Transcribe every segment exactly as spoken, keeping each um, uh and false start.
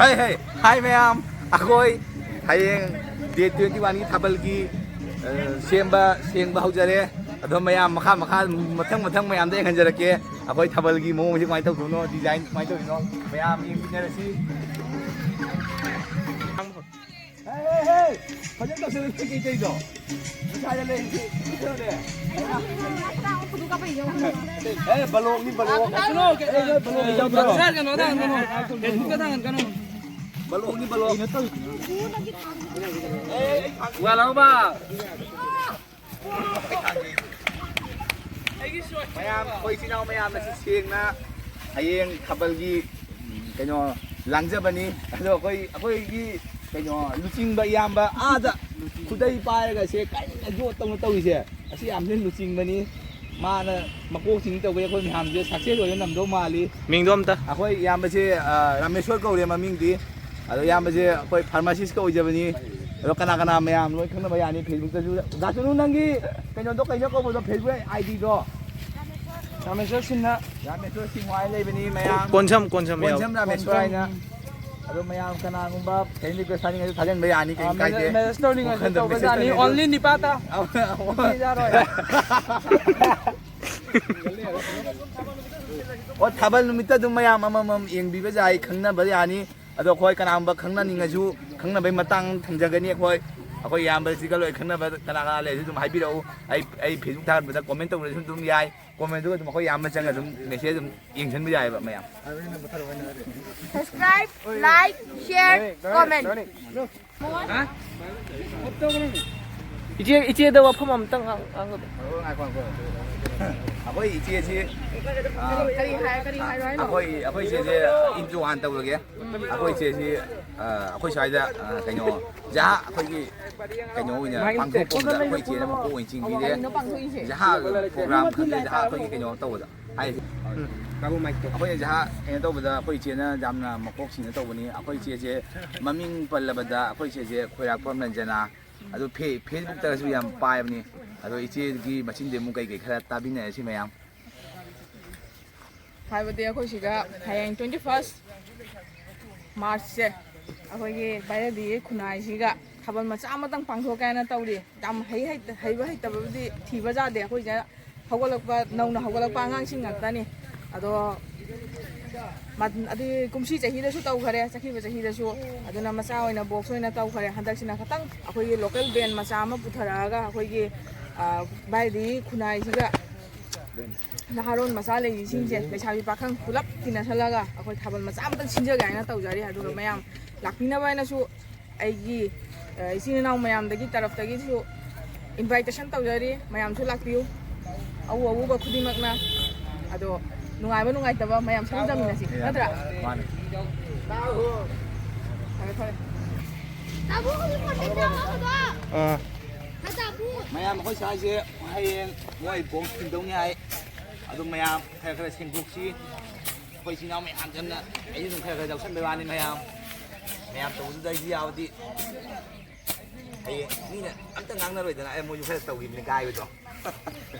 ꯍꯥꯏ ꯍꯥꯏ ꯍꯥꯏ ꯃꯌꯥꯝ, ꯑꯩꯈꯣꯏ ꯍꯌꯦꯡ ꯗꯦꯠ ꯇ꯭ꯋꯦꯟꯇꯤ ꯋꯥꯟꯒꯤ ꯊꯥꯕꯜꯒꯤ, ꯑ, ꯁꯦꯝꯕ ꯁꯦꯡꯕ ꯍꯧꯖꯔꯦ꯫ ꯑꯗꯣ ꯃꯌꯥꯝ ꯃꯈꯥ ꯃꯈꯥ ꯃꯊꯪ ꯃꯊꯪ ꯃꯌꯥꯝꯗ ꯌꯦꯡꯍꯟꯖꯔꯛꯀꯦ꯫ ꯑꯩꯈꯣꯏ ꯊꯥꯕꯜꯒꯤ ꯃꯑꯣꯡꯁꯦ ꯀꯃꯥꯏꯅ ꯇꯧꯗꯣꯏꯅꯣ, ꯗꯤꯖꯥꯏꯟ ꯀꯃꯥꯏꯅ ꯇꯧꯔꯤꯅꯣ, ꯃꯌꯥꯝ ꯌꯦꯡꯃꯤꯟꯅꯔꯁꯤ꯫ ꯍꯦ, ꯍꯦ, ꯍꯦ! ꯐꯖꯅ ꯇꯧꯁꯜꯂꯨ, ꯀꯩ ꯇꯧꯔꯤꯗꯣ? ꯃꯁꯥꯗ ꯂꯩ, ꯁꯤ, ꯁꯤ ꯇꯧꯔꯦ꯫ ꯑꯦ, ꯕꯂꯣꯛꯅꯤ, ꯕꯂꯣꯛ꯫ ꯀꯩꯅꯣ, ꯑꯦ, ꯅꯣꯏ ꯕꯂꯣꯛ ꯌꯥꯎꯗ꯭ꯔꯣ? ꯁꯥꯔ, ꯀꯩꯅꯣꯗ ꯍꯪꯒꯅꯨ꯫ ꯐꯦꯁꯕꯨꯛꯇ ꯍꯪꯒꯅꯨ꯫ ꯕꯂꯣꯛꯅꯤ, ꯕꯂꯣꯛ꯫ ꯋꯥ ꯂꯥꯎꯕ꯫ ꯃꯌꯥꯝ, ꯑꯩꯈꯣꯏ ꯏꯆꯤꯟ ꯏꯅꯥꯎ ꯃꯌꯥꯝꯅꯁꯨ ꯁꯦꯡꯅ ꯍꯌꯦꯡ ꯊꯥꯕꯜꯒꯤ, ꯎꯝ, ꯀꯩꯅꯣ, ꯂꯥꯡꯖꯕꯅꯤ꯫ ꯑꯗꯣ ꯑꯩꯈꯣꯏ, ꯑꯩꯈꯣꯏꯒꯤ, ꯀꯩꯅꯣ, ꯂꯨꯆꯤꯡꯕ ꯏꯌꯥꯝꯕ ꯑꯥꯗ ꯈꯨꯗꯩ ꯄꯥꯏꯔꯒ ꯁꯦ ꯀꯟꯅ ꯌꯣꯠꯇꯧꯅ ꯇꯧꯔꯤꯁꯦ, ꯑꯁꯤ ꯌꯥꯝ ꯊꯤꯅ ꯂꯨꯆꯤꯡꯕꯅꯤ꯫ ꯃꯥꯅ ꯃꯀꯣꯛ ꯆꯤꯡ ꯇꯧꯕꯩ ꯑꯩꯈꯣꯏ ꯃꯌꯥꯝꯁꯦ ꯁꯛꯁꯦꯁ ꯑꯣꯏꯕ ꯅꯝꯗꯧ ꯃꯥꯜꯂꯤ꯫ ꯃꯤꯡꯗꯣ ꯑꯝꯇ꯫ ꯑꯩꯈꯣꯏ ꯏꯌꯥꯝꯕꯁꯦ, ꯑ, ꯔꯥꯃꯦꯁꯣꯔ ꯀꯧꯔꯦ ꯃꯃꯤꯡꯗꯤ꯫ ꯑꯗꯣ ꯏꯌꯥꯝꯕꯁꯦ ꯑꯩꯈꯣꯏ ꯐꯥꯔꯃꯥꯁꯤꯁꯀ ꯑꯣꯏꯖꯕꯅꯤ꯫ ꯑꯗꯣ ꯀꯅꯥ ꯀꯅꯥ ꯃꯌꯥꯝ ꯂꯣꯏ ꯈꯪꯅꯕ ꯌꯥꯅꯤ ꯐꯦꯁꯕꯨꯛꯇꯁꯨ꯫ ꯗꯥ ꯆꯨꯅꯨ, ꯅꯪꯒꯤ ꯀꯩꯅꯣꯗꯣ, ꯀꯩꯅꯣ ꯀꯧꯕꯗꯣ, ꯐꯦꯁꯕꯨꯛ ꯑꯥꯏ ꯗꯤꯗꯣ? ꯔꯥꯃꯦꯁꯣꯔ ꯁꯤꯡꯍ꯫ ꯔꯥꯃꯦꯁꯣꯔ ꯁꯤꯡꯍ ꯍꯥꯏꯅ ꯂꯩꯕꯅꯤ ꯃꯌꯥꯝ꯫ ꯀꯣꯟꯁꯝ, ꯀꯣꯟꯁꯝ ꯌꯥꯎ꯫ ꯀꯣꯟꯁꯝ ꯔꯥꯃꯦꯁꯣꯔ ꯍꯥꯏꯅ꯫ ꯑꯗꯣ ꯃꯌꯥꯝ ꯀꯅꯥꯒꯨꯝꯕ friend request ꯊꯥꯅꯤꯡꯉꯁꯨ ꯊꯥꯖꯤꯟꯕ ꯌꯥꯅꯤ, ꯀꯩꯝ ꯑꯥ, ꯀꯥꯏꯗꯦ꯫ Message ꯇꯧꯅꯤꯡꯉꯁꯨ ꯋꯥꯈꯟꯗ ꯇꯧꯕ message ꯌꯥꯅꯤ꯫ ꯇꯧꯅꯤꯡꯉꯁꯨ꯫ Only ꯅꯤꯄꯥꯇ꯫ ꯑ, ꯑ, ꯅꯨꯄꯤ ꯌꯥꯔꯣꯏ꯫ ꯑꯣ, ꯊꯥꯕꯜ ꯅꯨꯃꯤꯠꯇ ꯑꯗꯨꯝ ꯃꯌꯥꯝ ꯑꯃꯃꯝ ꯌꯦꯡꯕꯤꯕ ꯌꯥꯏ, ꯈꯪꯅꯕ ꯌꯥꯅꯤ꯫ ꯑꯗꯣ ꯑꯩꯈꯣꯏ ꯀꯅꯥꯒꯨꯝꯕ ꯈꯪꯅꯅꯤꯡꯉꯁꯨ ꯈꯪꯅꯕꯩ ꯃꯇꯥꯡ ꯊꯝꯖꯒꯅꯤ꯫ ꯑꯩꯈꯣꯏ, ꯑꯩꯈꯣꯏ ꯏꯌꯥꯝꯕꯁꯤꯒ ꯂꯣꯏ ꯈꯪꯅꯕ ꯀꯅꯥ ꯀꯅꯥ ꯂꯩꯔꯁꯨ ꯑꯗꯨꯝ ꯍꯥꯏꯕꯤꯔꯛꯎ꯫ ꯑꯩ, ꯑꯩ ꯐꯦꯁꯕꯨꯛ ꯊꯥꯒꯠꯄꯗ ꯀꯣꯃꯦꯟ ꯇꯧꯔꯁꯨ ꯑꯗꯨꯝ ꯌꯥꯏ꯫ ꯀꯣꯃꯦꯟꯗꯨꯒ ꯑꯗꯨꯝ ꯑꯩꯈꯣꯏ ꯏꯌꯥꯝꯕ ꯆꯪꯉ ꯑꯗꯨꯝ ꯃꯦꯁꯦꯖ ꯑꯗꯨꯝ ꯌꯦꯡꯁꯤꯟꯕ ꯌꯥꯏꯑꯕ ꯃꯌꯥꯝ꯫ Subscribe, like, share, comment. ꯏꯆꯦ, ꯏꯆꯦꯗ ꯋꯥꯐꯝ ꯑꯝꯇꯪ ꯉꯥꯡ-, ꯉꯥꯡꯒꯗꯕ꯫ ꯑꯩꯈꯣꯏ ꯏꯆꯦꯁꯤ, ꯑꯥ, ꯀꯔꯤ ꯍꯥꯏ-, ꯀꯔꯤ ꯍꯥꯏꯔꯣ ꯍꯥꯏꯅꯣ? ꯑꯩꯈꯣꯏ, ꯑꯩꯈꯣꯏ ꯏꯆꯦꯁꯦ intro ꯍꯥꯟꯅ ꯇꯧꯔꯒꯦ꯫ ꯑꯩꯈꯣꯏ ꯏꯆꯦꯁꯤ, ꯑꯥ, ꯑꯩꯈꯣꯏ ꯁ꯭ꯋꯥꯏꯗ, ꯑꯥ, ꯀꯩꯅꯣ, ꯖꯍꯥ ꯑꯩꯈꯣꯏꯒꯤ ꯀꯩꯅꯣ ꯑꯣꯏꯅ ꯄꯥꯡꯊꯣꯛꯄ ꯑꯃꯗ ꯑꯩꯈꯣꯏ ꯏꯆꯦꯅ ꯃꯀꯣꯛ ꯑꯣꯏꯅ ꯆꯤꯡꯕꯤꯔꯦ꯫ ꯀꯩꯅꯣ ꯄꯥꯡꯊꯣꯛꯏꯁꯦ? ꯖꯍꯥ program ꯈꯪꯗꯦ, ꯖꯍꯥ ꯑꯩꯈꯣꯏꯒꯤ ꯀꯩꯅꯣ ꯇꯧꯕꯗ꯫ ꯍꯥꯏꯁꯦ꯫ ꯎꯝ꯫ ꯀꯥꯡꯕꯨ ꯃꯥꯏꯛꯇꯣ꯫ ꯑꯩꯈꯣꯏꯅ ꯖꯍꯥ ꯀꯩꯅꯣ ꯇꯧꯕꯗ ꯑꯩꯈꯣꯏ ꯏꯆꯦꯅ ꯌꯥꯝꯅ ꯃꯀꯣꯛ ꯁꯤꯡꯅ ꯇꯧꯕꯅꯤ꯫ ꯑꯩꯈꯣꯏ ꯏꯆꯦꯁꯦ ꯃꯃꯤꯡ ꯄꯜꯂꯕꯗ ꯑꯩꯈꯣꯏ ꯏꯆꯦꯁꯦ ꯈꯣꯏꯔꯥꯛꯄꯝ ꯔꯟꯖꯅꯥ꯫ ꯑꯗꯨ ꯐꯦ-, ꯐꯦꯁꯕꯨꯛꯇꯒꯁꯨ ꯌꯥꯝ ꯄꯥꯏꯕꯅꯤ꯫ ꯑꯗꯣ ꯏꯆꯦꯒꯤ ꯃꯆꯤꯟꯗꯤ ꯑꯃꯨꯛ ꯀꯩꯀꯩ ꯈꯔ ꯇꯥꯕꯤꯟꯅꯔꯁꯤ ꯃꯌꯥꯝ꯫ ꯍꯥꯏꯕꯗꯤ ꯑꯩꯈꯣꯏ ꯁꯤꯗ ꯍꯌꯦꯡ twenty first ꯃꯥꯔꯆꯁꯦ ꯑꯩꯈꯣꯏꯒꯤ ꯚꯥꯏꯔꯗꯤꯒꯤ ꯈꯨꯟꯅꯥꯏꯁꯤꯒ ꯊꯥꯕꯜ ꯃꯆꯥ ꯑꯃꯇꯪ ꯄꯥꯡꯊꯣꯛꯀꯦ ꯍꯥꯏꯅ ꯇꯧꯔꯤ꯫ ꯌꯥꯝ ꯍꯩ ꯍꯩꯇ-, ꯍꯩꯕ ꯍꯩꯇꯕꯕꯨꯗꯤ ꯊꯤꯕ ꯌꯥꯗꯦ꯫ ꯑꯩꯈꯣꯏꯁꯦ ꯍꯧꯒꯠꯂꯛꯄ, ꯅꯧꯅ ꯍꯧꯒꯠꯂꯛꯄ ꯑꯉꯥꯡꯁꯤꯡ ꯉꯥꯛꯇꯅꯤ꯫ ꯑꯗꯣ ꯃ-, ꯑꯗꯨꯗꯤ ꯀꯨꯝꯁꯤ ꯆꯍꯤꯗꯁꯨ ꯇꯧꯈꯔꯦ, ꯆꯠꯈꯤꯕ ꯆꯍꯤꯗꯁꯨ꯫ ꯑꯗꯨꯅ ꯃꯆꯥ ꯑꯣꯏꯅ ꯕꯣꯛꯁ ꯑꯣꯏꯅ ꯇꯧꯈꯔꯦ꯫ ꯍꯟꯗꯛꯁꯤꯅ ꯈꯇꯪ ꯑꯩꯈꯣꯏꯒꯤ ꯂꯣꯀꯦꯜ ꯕꯦꯟ ꯃꯆꯥ ꯑꯃ ꯄꯨꯊꯔꯛꯑꯒ ꯑꯩꯈꯣꯏꯒꯤ, ꯑ, ꯚꯥꯏꯗꯤ ꯈꯨꯟꯅꯥꯏꯁꯤꯒ ꯅꯍꯥꯔꯣꯟ ꯃꯆꯥ ꯂꯩꯔꯤꯁꯤꯡꯁꯦ, ꯂꯩꯁꯥꯕꯤ ꯄꯥꯈꯪ ꯄꯨꯂꯞ ꯇꯤꯟꯅꯁꯜꯂꯒ ꯑꯩꯈꯣꯏ ꯊꯥꯕꯜ ꯃꯆꯥ ꯑꯃꯇꯪ ꯁꯤꯟꯖꯒꯦ ꯍꯥꯏꯅ ꯇꯧꯖꯔꯤ꯫ ꯑꯗꯨꯒ ꯃꯌꯥꯝ ꯂꯥꯛꯄꯤꯅꯕ ꯍꯥꯏꯅꯁꯨ ꯑꯩꯒꯤ, ꯑ, ꯏꯆꯤꯟ ꯏꯅꯥꯎ ꯃꯌꯥꯝꯗꯒꯤ, ꯇꯔꯞꯇꯒꯤꯁꯨ invitation ꯇꯧꯖꯔꯤ꯫ ꯃꯌꯥꯝꯁꯨ ꯂꯥꯛꯄꯤꯌꯨ, ꯑꯎ ꯑꯎꯕ ꯈꯨꯗꯤꯡꯃꯛꯅ꯫ ꯑꯗꯣ ꯅꯨꯡꯉꯥꯏꯕ ꯅꯨꯡꯉꯥꯏꯇꯕ ꯃꯌꯥꯝ ꯁꯔꯨꯛ ꯌꯥꯃꯤꯟꯅꯁꯤ, ꯅꯠꯇ꯭ꯔꯥ? ꯃꯥꯅꯦ꯫ ꯐꯔꯦ, ꯐꯔꯦ꯫ ꯑꯥ꯫ ꯃꯌꯥꯝ ꯑꯩꯈꯣꯏ ꯁ꯭ꯋꯥꯏꯁꯦ ꯍꯌꯦꯡ ꯃꯣꯏ ꯕꯣꯝ ꯊꯤꯟꯗꯧꯅꯤ ꯍꯥꯏ꯫ ꯑꯗꯨ ꯃꯌꯥꯝ ꯈꯔ ꯈꯔ ꯁꯦꯡꯗꯣꯛꯁꯤ꯫ ꯑꯩꯈꯣꯏ ꯏꯆꯤꯟ ꯏꯅꯥꯎ ꯃꯌꯥꯝ ꯆꯝꯅ ꯑꯩꯁꯨ ꯑꯗꯨꯝ ꯈꯔ ꯈꯔ ꯌꯥꯎꯁꯟꯕꯩ ꯋꯥꯅꯤ ꯃꯌꯥꯝ꯫ ꯃꯌꯥꯝ ꯇꯧꯕꯗꯨꯗ ꯑꯩꯁꯨ ꯌꯥꯎꯔꯗꯤ ꯍꯌꯦꯡ ꯃꯤꯅ ꯑꯝꯇ ꯉꯥꯡꯅꯔꯣꯏꯗꯅ꯫ ꯑꯩ ꯃꯣꯏꯁꯨ ꯈꯔ ꯇꯧꯈꯤꯕꯅꯤ ꯀꯥꯏꯕꯗꯣ꯫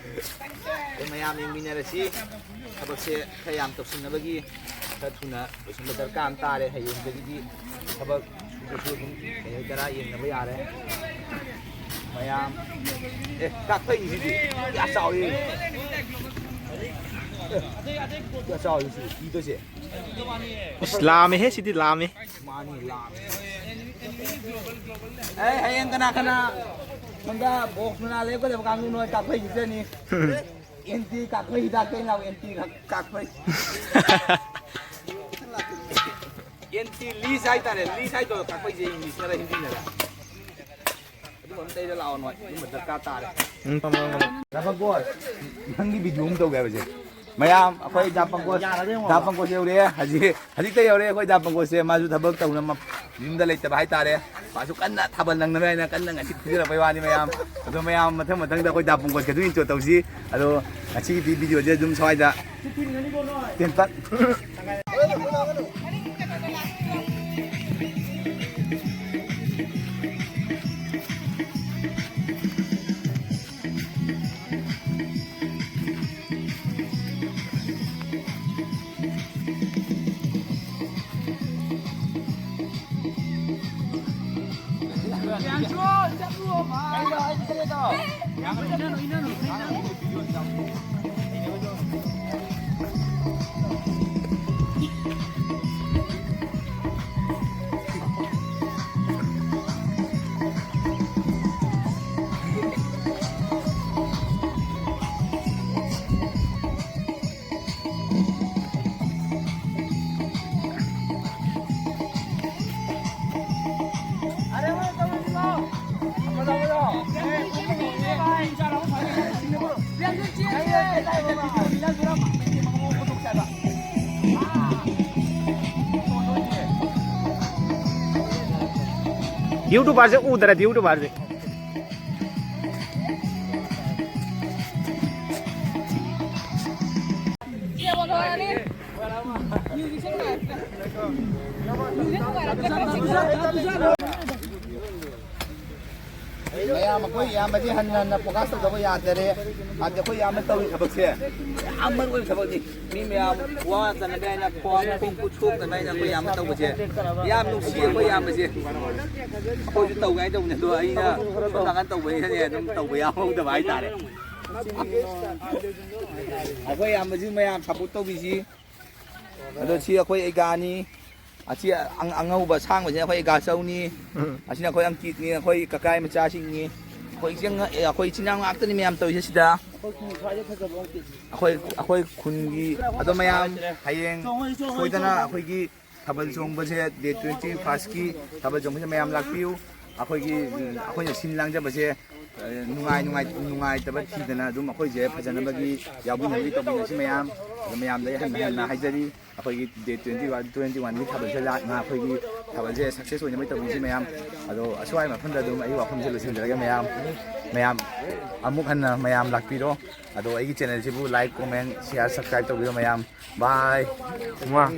ꯑꯗꯨ ꯃꯌꯥꯝ ꯌꯦꯡꯃꯤꯟꯅꯔꯁꯤ꯫ ꯊꯕꯛꯁꯦ ꯈꯔ ꯌꯥꯝ ꯇꯧꯁꯤꯟꯅꯕꯒꯤ ꯈꯔ ꯊꯨꯅ ꯂꯣꯏꯁꯤꯟꯕ ꯗꯔꯀꯥꯔ ꯑꯃ ꯇꯥꯔꯦ꯫ ꯍꯌꯦꯡꯗꯒꯤꯗꯤ ꯊꯕꯛ ꯁꯨꯕꯁꯨ ꯑꯗꯨꯝ ꯀꯩ ꯍꯥꯏꯇꯥꯔꯦ, ꯌꯦꯡꯅꯕ ꯌꯥꯔꯦ꯫ ꯃꯌꯥꯝ, ꯑꯦ, ꯀꯥꯛꯐꯩꯁꯤꯗꯤ ꯀꯌꯥ ꯆꯥꯎꯏ꯫ ꯑꯦ, ꯀꯌꯥ ꯆꯥꯎꯏ ꯁꯤ, ꯏꯗꯣꯏꯁꯦ꯫ ꯏꯁ, ꯂꯥꯝꯃꯦꯍꯦ, ꯁꯤꯗꯤ ꯂꯥꯝꯃꯦ꯫ ꯃꯥꯅꯤ, ꯂꯥꯝꯃꯦ꯫ ꯑꯦ, ꯍꯌꯦꯡ ꯀꯅꯥ ꯀꯅꯥ ꯁꯣꯝꯗ ꯕꯣꯛꯁ ꯃꯅꯥ ꯂꯦꯞꯀꯗꯕ ꯀꯥꯡꯕꯨ ꯅꯣꯏ ꯀꯥꯛꯐꯩ ꯄꯤꯖꯅꯤ꯫ ꯑꯦꯟꯇꯤ ꯀꯥꯛꯐꯩ ꯍꯤꯗꯥꯛ ꯇꯩ ꯂꯥꯎ, ꯑꯦꯟꯇꯤ ꯀꯥꯛ-, ꯀꯥꯛꯐꯩ꯫ ꯑꯦꯟꯇꯤ ꯂꯤꯁ ꯍꯥꯏꯇꯥꯔꯦ, ꯂꯤꯁ ꯍꯥꯏꯗꯣ ꯀꯥꯛꯐꯩꯁꯦ ꯏꯪꯂꯤꯁꯅꯔ ꯍꯤꯟꯗꯤꯅꯔ? ꯑꯗꯨꯝꯕ ꯑꯝꯇ ꯂꯩꯔ ꯂꯥꯛꯑꯣ ꯅꯣꯏ, ꯑꯗꯨꯝꯕ ꯗꯔꯀꯥꯔ ꯇꯥꯔꯦ꯫ ꯎꯝ, ꯐꯝꯃꯣ, ꯐꯝꯃꯣ꯫ ꯗꯥ ꯄꯪꯀꯣꯁ, ꯅꯪꯒꯤ ꯚꯤꯗꯤꯑꯣ ꯑꯃ ꯇꯧꯒꯦ ꯍꯥꯏꯕꯁꯦ꯫ ꯃꯌꯥꯝ, ꯑꯩꯈꯣꯏ ꯗꯥ ꯄꯪꯀꯣꯁ, ꯌꯥꯔꯒ ꯌꯦꯡꯉꯣ꯫ ꯗꯥ ꯄꯪꯀꯣꯁ ꯌꯧꯔꯛꯑꯦ꯫ ꯍꯧꯖꯤꯛ, ꯍꯧꯖꯤꯛꯇ ꯌꯧꯔꯛꯑꯦ ꯑꯩꯈꯣꯏ ꯗꯥ ꯄꯪꯀꯣꯁꯁꯦ꯫ ꯃꯥꯁꯨ ꯊꯕꯛ ꯇꯧꯅ ꯃ-, ꯌꯨꯝꯗ ꯂꯩꯇꯕ ꯍꯥꯏꯇꯥꯔꯦ꯫ ꯃꯥꯁꯨ ꯀꯟꯅ ꯊꯥꯕꯜ ꯅꯪꯅꯕ ꯍꯥꯏꯅ ꯀꯟꯅ ꯉꯁꯤ ꯐꯨꯖꯔꯛꯄꯩ ꯋꯥꯅꯤ ꯃꯌꯥꯝ꯫ ꯑꯗꯣ ꯃꯌꯥꯝ ꯃꯊꯪ ꯃꯊꯪꯗ ꯑꯩꯈꯣꯏ ꯗꯥ ꯄꯪꯀꯣꯁꯀ ꯑꯗꯨꯝ enjoy ꯇꯧꯁꯤ꯫ ꯑꯗꯣ ꯉꯁꯤꯒꯤꯗꯤ ꯚꯤꯗꯤꯑꯣꯁꯦ ꯑꯗꯨꯝ ꯁ꯭ꯋꯥꯏꯗ ꯇꯦꯟꯇꯛ꯫ YouTuberꯁꯦ ꯎꯗ꯭ꯔꯗꯤ YouTuberꯁꯦ꯫ ꯃꯌꯥꯝ ꯑꯩꯈꯣꯏ ꯏꯌꯥꯝꯕꯗꯤ ꯍꯟꯅ ꯍꯟꯅ ꯐꯣꯀꯁ ꯇꯧꯗꯕ ꯌꯥꯗꯔꯦ꯫ ꯍꯥꯏꯕꯗꯤ ꯑꯩꯈꯣꯏ ꯏꯌꯥꯝꯕ ꯇꯧꯔꯤ ꯊꯕꯛꯁꯦ ꯌꯥꯝ ꯃꯔꯨ ꯑꯣꯏꯕ ꯊꯕꯛꯅꯤ꯫ ꯃꯤ ꯃꯌꯥꯝ ꯋꯥ ꯆꯟꯅꯕ ꯍꯥꯏꯅ ꯈꯣꯡ ꯈꯣꯡ ꯈꯨꯠ ꯁꯣꯛꯅꯕ ꯍꯥꯏꯅ ꯑꯩꯈꯣꯏ ꯏꯌꯥꯝꯕ ꯇꯧꯕꯁꯦ ꯌꯥꯝ ꯅꯨꯡꯁꯤ꯫ ꯑꯩꯈꯣꯏ ꯏꯌꯥꯝꯕꯁꯦ ꯑꯩꯈꯣꯏꯁꯨ ꯇꯧꯒꯦ ꯍꯥꯏꯅ ꯇꯧꯕꯅꯦ, ꯑꯗꯣ ꯑꯩꯅ ꯁꯣꯝ ꯅꯥꯀꯟ ꯇꯧꯕꯅꯤꯅꯅꯦ ꯑꯗꯨꯝ ꯇꯧꯕ ꯌꯥꯎꯍꯧꯗꯕ ꯍꯥꯏꯇꯥꯔꯦ꯫ ꯑꯩꯈꯣꯏ ꯏꯌꯥꯝꯕꯁꯤ ꯃꯌꯥꯝ ꯁꯞꯄꯣꯔꯠ ꯇꯧꯕꯤꯁꯤ꯫ ꯑꯗꯣ ꯁꯤ ꯑꯩꯈꯣꯏ ꯑꯩꯒꯥꯅꯤ꯫ ꯑꯁꯤ ꯑꯉ-, ꯑꯉꯧꯕ ꯑꯁꯥꯡꯕꯁꯤꯅ ꯑꯩꯈꯣꯏ ꯑꯩꯒꯥꯆꯧꯅꯤ꯫ ꯎꯝ꯫ ꯑꯁꯤꯅ ꯑꯩꯈꯣꯏ ꯑꯪꯀꯤꯠꯅꯤ, ꯑꯩꯈꯣꯏ ꯀꯀꯥꯏ ꯃꯆꯥꯁꯤꯡꯅꯤ꯫ ꯑꯩꯈꯣꯏ ꯏꯆꯤꯟ-, ꯑꯦ, ꯑꯩꯈꯣꯏ ꯏꯆꯤꯟ ꯏꯅꯥꯎ ꯉꯥꯛꯇꯅꯤ ꯃꯌꯥꯝ ꯇꯧꯔꯤꯁꯦ ꯁꯤꯗ꯫ ꯑꯩꯈꯣꯏ, ꯑꯩꯈꯣꯏ ꯈꯨꯟꯒꯤ ꯑꯗꯣ ꯃꯌꯥꯝ ꯍꯌꯦꯡ ꯁꯣꯏꯗꯅ ꯑꯩꯈꯣꯏꯒꯤ ꯊꯥꯕꯜ ꯆꯣꯡꯕꯁꯦ, ꯗꯦꯠ ꯇ꯭ꯋꯦꯟꯇꯤ ꯐꯥꯔꯁꯀꯤ ꯊꯥꯕꯜ ꯆꯣꯡꯕꯁꯦ ꯃꯌꯥꯝ ꯂꯥꯛꯄꯤꯌꯨ꯫ ꯑꯩꯈꯣꯏꯒꯤ, ꯎꯝ, ꯑꯩꯈꯣꯏꯅ ꯁꯤꯟ ꯂꯥꯡꯖꯕꯁꯦ, ꯑ, ꯅꯨꯡꯉꯥꯏ-, ꯅꯨꯡꯉꯥꯏ-, ꯅꯨꯡꯉꯥꯏꯇꯕ ꯊꯤꯗꯅ ꯑꯗꯨꯝ ꯑꯩꯈꯣꯏꯁꯦ ꯐꯖꯅꯕꯒꯤ ꯌꯥꯎꯕꯤꯅꯕꯒꯤ ꯇꯧꯕꯤꯔꯁꯤ ꯃꯌꯥꯝ꯫ ꯑꯗꯣ ꯃꯌꯥꯝꯗ ꯑꯩ ꯍꯟꯅ ꯍꯟꯅ ꯍꯥꯏꯖꯔꯤ, ꯑꯩꯈꯣꯏꯒꯤ ꯗꯦꯠ ꯇ꯭ꯋꯦꯟꯇꯤ ꯋꯥꯟ, ꯇ꯭ꯋꯦꯟꯇꯤ ꯋꯥꯟꯒꯤ ꯊꯥꯕꯜꯁꯦ ꯂꯥꯛꯅ ꯑꯩꯈꯣꯏꯒꯤ ꯊꯥꯕꯜꯁꯦ ꯁꯛꯁꯦꯁ ꯑꯣꯏꯅꯕꯒꯤ ꯇꯧꯕꯤꯔꯁꯤ ꯃꯌꯥꯝ꯫ ꯑꯗꯣ ꯑꯁ꯭ꯋꯥꯏ ꯃꯐꯝꯗ ꯑꯗꯨꯝ ꯑꯩ ꯋꯥꯐꯝꯁꯦ ꯂꯣꯏꯁꯤꯟꯖꯔꯒꯦ ꯃꯌꯥꯝ꯫ ꯃꯌꯥꯝ ꯑꯃꯨꯛ ꯍꯟꯅ ꯃꯌꯥꯝ ꯂꯥꯛꯄꯤꯔꯣ꯫ ꯑꯗꯣ ꯑꯩꯒꯤ ꯆꯦꯅꯦꯜꯁꯤꯕꯨ like, comment, share, subscribe ꯇꯧꯕꯤꯔꯣ ꯃꯌꯥꯝ꯫ Bye꯫ ꯃꯥ꯫